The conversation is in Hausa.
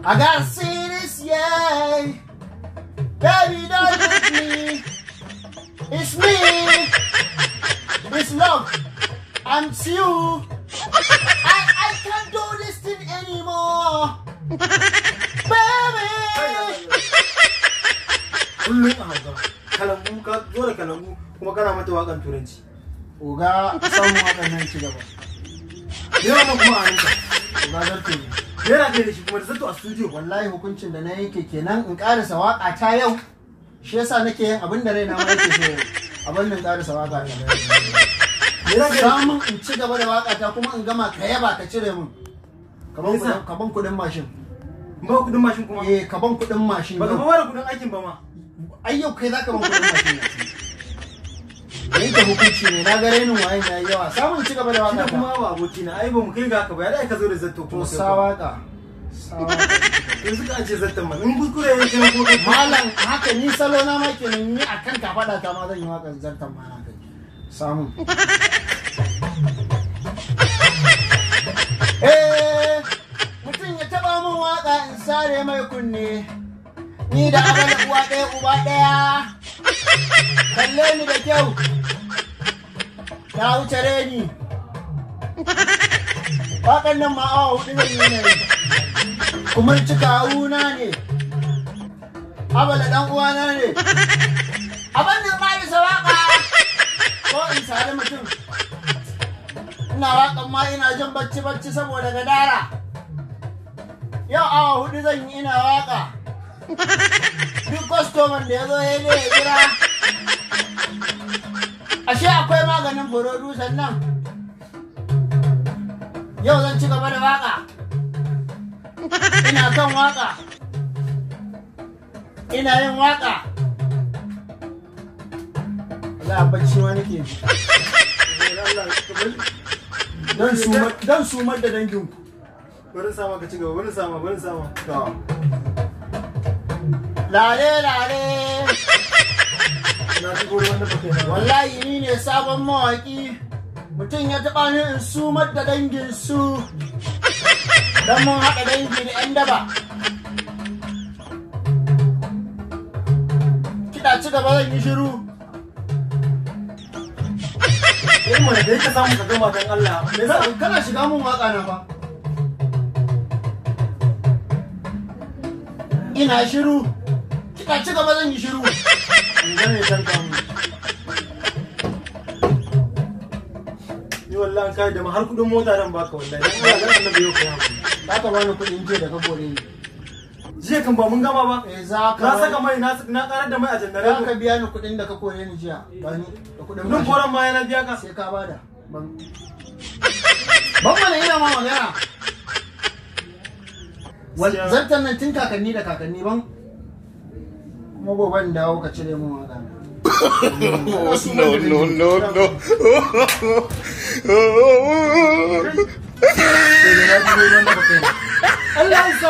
I gotta see this, yeah. Baby, don't leave me. It's me. It's love. I'm you. I can't do this thing anymore. Baby. Kullum a hauka. Kalangu ka zo da kalangu kuma kana mata wakan turanci. Oga samun wakan nan ci gaba. Yawa ma kuma a hannunka. Oga zarto ne. Yana kai da shi kuma da zato a studio. Wallahi hukuncin da na yanke kenan in karasa waka ta yau. Shi yasa nake yin abin da raina ma yake so yau. Abin nan karasa waka ta. Samun in ci gaba da waka ta kuma in gama ka yaba ka cire mun. Kaban kudin mashin. Ba kudin mashin kuma? Eh, kaban kudin mashin. Ba ka fara kudin aikin ba ma. Ai yau kai zaka ban kudin mashin. Yanke hukunci ne, na ga rainin wayan yayi yawa. Samun ci gaba da waka ta. Kuma ba abokina, ai ba mu kai ga haka ba. Ya dai ka zo da zatto kuma. To sa waka. Yanzu ka ajiye zatton man. In kuskure ya kai ko kai. Malam haka ni salo na ma kenan ni akan ka fada ta ma zan yi wakan zartan ma na kai. Samun. Eh, mutum ya taba min waka in sare mai kunne. Ni da abala uwa ɗaya uba ɗaya. Kalle ni da kyau. Ta wuce reni. Wakan nan ma awa 4 zan yi ne. Kuma kawuna ne. Abala ɗan uwana ne. Abin nan ma bisa waka. Ko in sare mutum. Ina wakan ma ina jin bacci bacci saboda gadara. Yau awa 4 zan yi ina waka. Duk kwastoman da ya zo ya ne ya jira. Ashe akwai maganin furodusan nan. Yau zan ci gaba da waka. Ina kan waka. Ina yin waka. Allah bacci ma nake ji. Dan sumar da danginku. Bari sama ka ci gaba, bari sama, bari sama. To. Lale lale. Wallahi ni ne sabon mawaki. Mutum ya taɓa ni in sumar da dangin su. Dan mun haɗa dangi da 'yan daba. Kiɗa ci gaba zan yi shiru. Eh mana da yake samu ka gama dan Allah. Me yasa kana shiga mun waka na fa? Ina shiru. Kiɗa ci gaba zan yi shiru. In ga me tanka mu. Ni wallahi kai da har kudin mota ran baka wallahi. Dan Allah dan Annabi yau kai hakuri. Za ka bani kudin jiya da ka kore ni. Jiya kan ba mun gama ba. Eh za ka. Na saka mai na karar da mai a janareto. Za ka biya ni kudin da ka kore ni jiya. Ba ni da kudin mashin. Kudin koran ma yana biya ka. Sai ka bada. Ban mana ina ma magana. Zartan nan tun kakanni da kakanni ban. Kuma gobe in dawo ka cire mun waka. No, no, no, no. Allah ya sa.